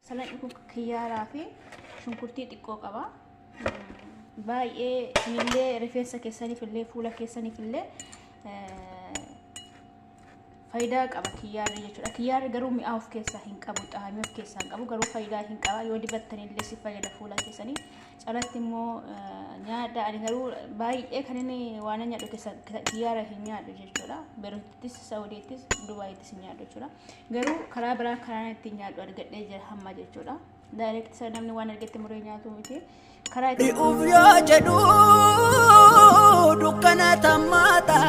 Salanni kun kiyyaaraa fi shunkurtii xiqqoo qaba. Baay'ee isinillee rifeensa keessaniif illee fuula keessaniif illee faayidaa qaba kiyyaarri jechuudha. Kiyyaarri garuu mi'aa of keessaa hin qabu, xahamii of keessaa hin qabu, garuu faayidaa hin qaba. Yoo dibattanillee si fayyada fuula keessanii. Calatti immoo nyaadha. Ani garuu baay'ee kan inni waan nyaadhu keessa kiyyaara hin nyaadhu jechuudha. Beerutittis, Saudiittis, Dubaayittis hin nyaadhu jechuudha. Garuu karaa biraa karaan ittiin nyaadhu argadhee jira hamma jechuudha. Direct isa namni waan argette muree nyaatu miti. Karaa ittiin Dhi'uuf yoo jedhu dukkana tammaata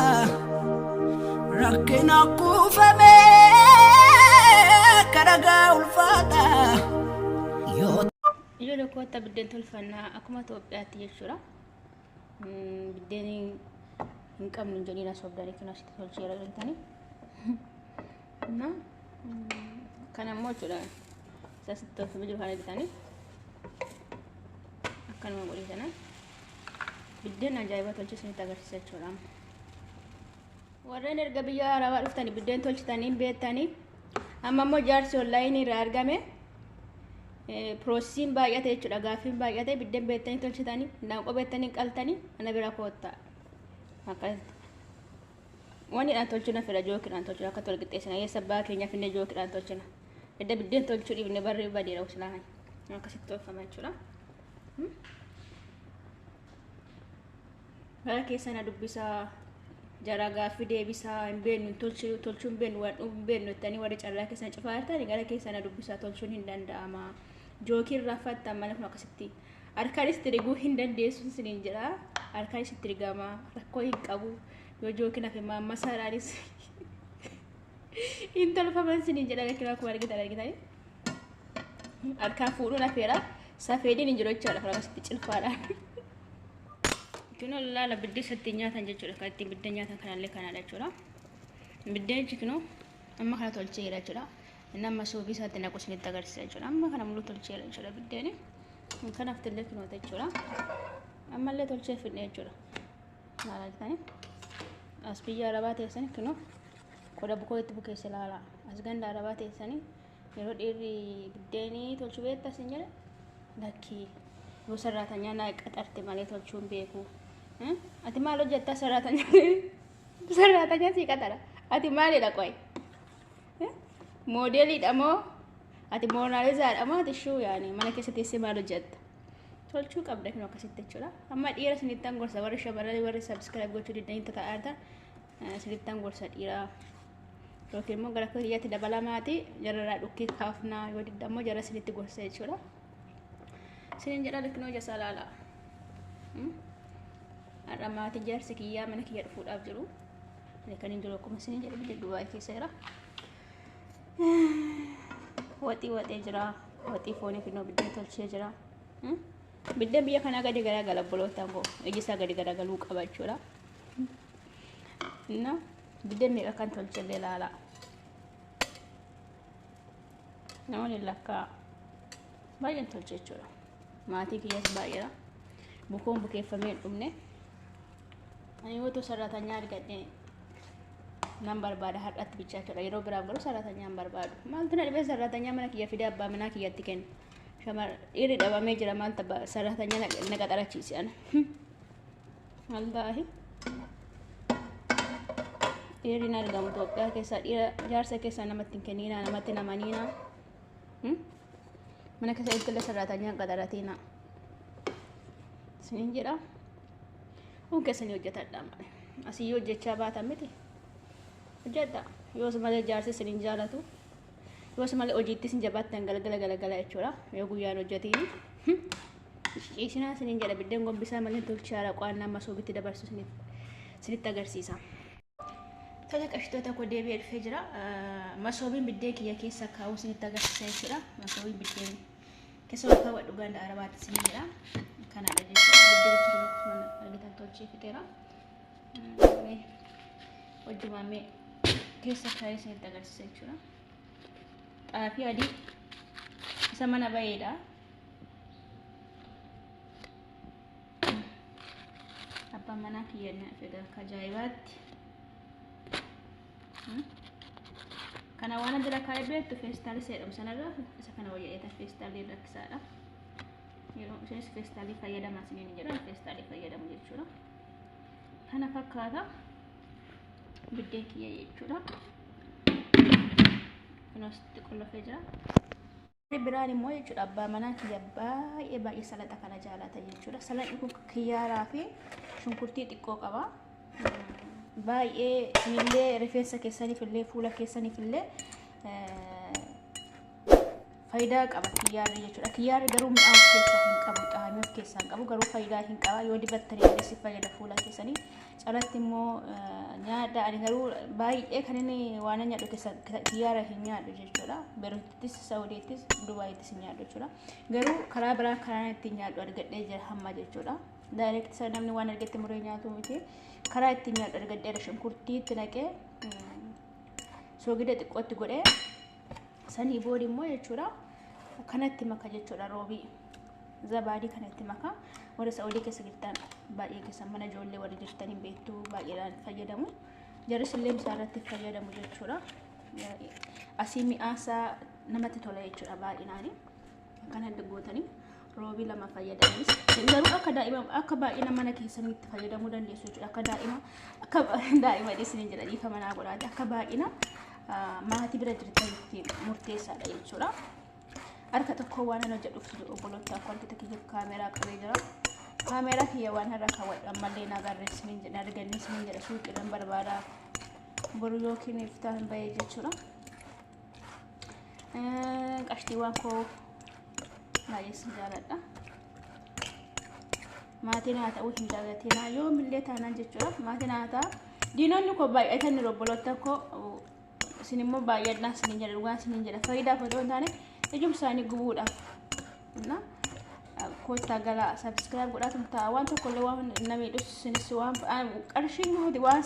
rakkina kuufame karagaa ulfaata yoo Ijoollee kootta biddeen tolfannaa akkuma Itoophiyaatti jechuudha. Biddeen hin qabnu hin jedhiin as obdanii kan asitti tolcheera jettanii. Na kana immoo jechuudha. Isa asitti tolfamee jiru kana bitanii akkanuma godhee sana biddeen ajaa'iba tolchee isinitti agarsiisa jechuudha. Warreen erga biyya arabaa dhuftanii biddeen tolchitanii hin beektanii amma immoo jaarsi onlaayinii irraa argame piroosesiin baay'ate jechuudha gaaffiin baay'ate biddeen beektanii tolchitanii daanqoo beektanii qaltanii ana bira koottaa akkasitti. Wanni dhaan tolchina fedha jookidhaan tolchina akka tol qixxeessina eessa abbaa keenya finne jookidhaan tolchina. Edda biddeen tolchuu dhiifne barri badeera silaa akkasitti tolfama jechuudha. Gara keessa na dubbisaa jara gaaffii deebisaa hin beeknu tolchuu tolchuu hin beeknu waan hin beeknu jettanii warri carraa keessan cufaa jirtan gara keessa na dubbisaa tolchuun hin danda'ama. Jookii irraa fattan malee kun akkasitti harkaanis itti riguu hin dandeessu isiniin jedha. Harkaanis itti rigama rakkoo hin qabu. Yoo jookiin hafe maammasaadhaanis hin tolfaman isiniin jedha lakkina akkuma argitan argitanii. Harkaan fuudhuun hafeera. Safeediin hin jiru jechaadha karaa akkasitti cilfaadhaan. Kunoo laala biddeen ittiin nyaatan jechuudha. Kan ittiin biddeen nyaatan kanallee kanadha jechuudha. Biddeen kunoo amma kana tolcheera jechuudha. Inni amma suubii isaatti naqu isinitti agarsiisa jechuudha. Amma kana muluu tolcheera jechuudha biddeeni. Kanaaf illee kunoota jechuudha. Ammallee tolchee fidne jechuudha. Laala jettanii. As biyya arabaa teessanii kunoo qoda bukoo itti bukeesse laala. As ganda arabaa teessanii yeroo dhiirri biddeenii tolchuu beektaa isin jedhe lakkii yoo sarraatanyaa naa qaxarte malee tolchuu hin beeku. Ati maal hojjettaa sarraatanyaa sarraatanyaa sii qaxara. Ati maalidha qoy? Moodeeliidha moo ati moonaalizaadha moo ati shuu yaani mana keessa teessee maal hojjetta? Tolchuu qabda kun akkasitti jechuudha. Amma dhiira isinittan gorsa warri shamarranii warri subscribe gochuu diddanii tata'aa jirtan isinittan gorsa dhiiraa. Yookiin immoo gara kiyyaatti dabalamaati jararraa dhukkee kaafnaa yoo didda immoo jara isinitti gorsa jechuudha. Isinin jedha liknoo jasaa laala. Har'a maatii jaarsi kiyyaa mana kiyya dhufuudhaaf jiru. Ani kan hin jiru akkuma isinin jedhe biyya Dubaay keessa jira. Waxii waxee jira. Waxii foonii fi biddeen tolchee jira. Biddeen biyya kanaa gadi garagala obboloota koo. Iji isaa gadi garagaluu qaba jechuudha. Na biddeen meeqa kan tolchellee ilaala. Namoonni lakkaa baay'een tolche jechuudha. Maatii kiyyas baay'eedha. Bukoon bukeeffamee hin dhumne. Ani yoo sarratanyaa argadhe nan barbaada har'atti bichaa jechuudha. Yeroo biraaf garuu sarratanyaa hin barbaadu. Maaltu na dhibee sarratanyaa mana kiyya fidee abbaa manaa kiyyatti kenna. Shamar dhiirri dhabamee jira maal tabba sarratanyaa na qaxarachiise ana. Wallaahi. Dhiirri hin argamu Itoophiyaa keessaa dhiira jaarsa keessaa namatti hin kenninaa namatti hin amaniinaa. Mana keessa illee sarratanyaa hin qaxaratiinaa. Isiniin jedha. Kun keessanii hojjetadha malee. Asii yoo hojjechaa baatan miti. Hojjedha. Yoos malee jaarsi isin hin jaalatu. Yoos malee hojiitti isin jabaattan galgala galgala jechuudha. Yoo guyyaan hojjetiin. Ciisinaa isiniin jedha biddeen gombisaa malee tolchaadha qo'annaa masoobitti dabarsu isinitti agarsiisa. Tole qashtoota koo deebi'ee dhufee jira. Masoobiin biddeen kiyya keessa kaa'uu isinitti agarsiisa jechuudha. Masoobiin biddeen keessa ol kaawwadhu ganda arabaatti isiniin jedha. Kanadha jechuudha. Biddeen jechuun akkuma argitan tolchee fixeera. Hojjumaan mee keessa kaa'ee isinitti agarsiisa jechuudha. Xaafii adii isa mana ba'eedha. Abbaan manaa kiyya na fedha akka ajaa'ibaatti. Kana waan jala kaa'ee beektu feestaalii jedhamu sanarra isa kana wayyaa'eeta, feestaalii rakkisaadha. Yeroo isinis feestaalii fayyadamaa isiniin jedhan, feestaalii fayyadamu jechuudha. Kana fakkaata biddeen kiyya jechuudha. Kunis qollofee jira. Biraan immoo jechuudha, abbaa manaa kiyya baay'ee baay'ee salaxa kana jaalata jechuudha. Salaxni kun kiyyaaraa fi shunkurtii xiqqoo qaba. Baay'ee isinillee rifeensa keessaniif illee, fuula keessaniif illee faayidaa qaba kiyyaarri jechuudha. Kiyyaarri garuu mi'aa of keessaa hin qabu, xaamii of keessaa hin qabu, garuu faayidaa hin qaba. Yoo dibattanii illee si fayyada fuula keessanii. Calatti immoo nyaadha. Ani garuu baay'ee kan inni waan nyaadhu keessa kiyyaara hin nyaadhu jechuudha. Beerutittis, Saudiittis, Dubaayittis hin nyaadhu jechuudha. Garuu karaa biraa karaan ittiin nyaadhu argadhee jira hamma jechuudha. Direct isa namni waan argate muree nyaatu miti. Karaa ittiin nyaadhu argadheera. Shunkurtii itti naqee, soogidda xiqqootti godhee, sanii booda immoo jechuudha kanatti maka jechuudha, roobii zabaadii kanatti maka. Warra Saa'udii keessa jirtan baay'ee keessa mana ijoollee warri jirtan hin beektu, baay'eedhaan fayyadamu. Jarris illee isaa irratti fayyadamu jechuudha. Asii mi'aasaa namatti tola jechuudha baay'inaani. Akkana gootanii roobii lama fayyadamanis garuu akka daa'ima, akka baay'ina mana keessanitti fayyadamuu dandeessu jechuudha. Akka daa'ima, akka daa'ima dhiisanii jedha, dhiifa manaa godhaate, akka baay'ina maatii bira jirtanitti murteessaadha jechuudha. Harka tokko waan ana hojjedhuuf, obboloota akka harka kiyya kaameraa qabee jira. Kaameraa kiyya waan har'a kaawwadhu ammallee na agarreessiniin jedha, arganneessiniin jedha, suuqiidhaan barbaada, boru yookiin iftaan bahee jechuudha. Qashtiiwwan koo, baay'ee sin jaaladha. Maatiin haa ta'uu hin dagatinaa yoomillee taanaan jechuudha. Maatiin haa ta'a. Diinonni koo baay'atan, obboloota koo, isin immoo baay'adhaan isiniin jedha, dhugaan isiniin jedha, faayidaaf otoo hin taane ijum isaanii gubuudhaaf. Na koottaa galaa, subscribe godhaatu ta'a. Waan tokkollee waan nama hidhus isinis waan qarshiin hundi waan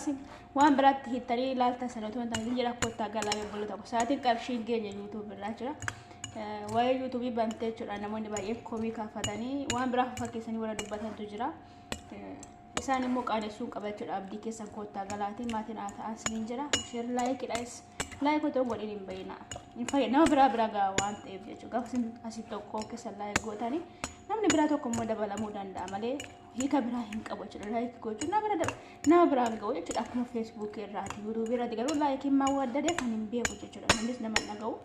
waan biraatti hittanii ilaaltan sana otoo hin taane jedha, koottaa galaa obboloota koo. Sa'aatiin qarshiin keenya YouTube irraa jira. Waa'ee YouTubeii bantee jechuudha, namoonni baay'een komii kaafatanii waan biraa fakkeessanii warra dubbatantu jira. Isaan immoo qaanessuun qaba jechuudha abdii keessan. Koottaa galaatiin maatiin haa ta'an isiniin jira. Share, likeiidhaas, like otoo godhin hin bayina. Hin fayyadu, nama biraa bira ga'a waan ta'eef jechuudha. Gaafa isin asii tokko keessan like gootanii, namni biraa tokko immoo dabalamuu danda'a malee hiika biraa hin qabu jechuudha. Like gochuun nama biraan ga'u jechuudha, akkuma Facebookii irraati. YouTubeii irraati garuu likeiin maa waddadee kan hin beeku jechuudha. Namnis nama hin dhaga'u.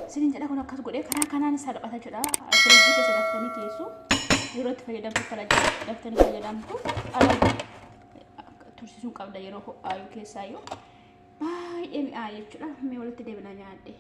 Isiniin jedha, kun akkas godhee karaa kanaan salphata jechuudha. Firiijii keessa daftanii keessu, yeroo itti fayyadamtu kana daftanii fayyadamtu, ala tursiisuu qabda yeroo ho'aayu keessaayyuu baay'ee mi'aa jechuudha. Mee walitti deebina nyaadhe.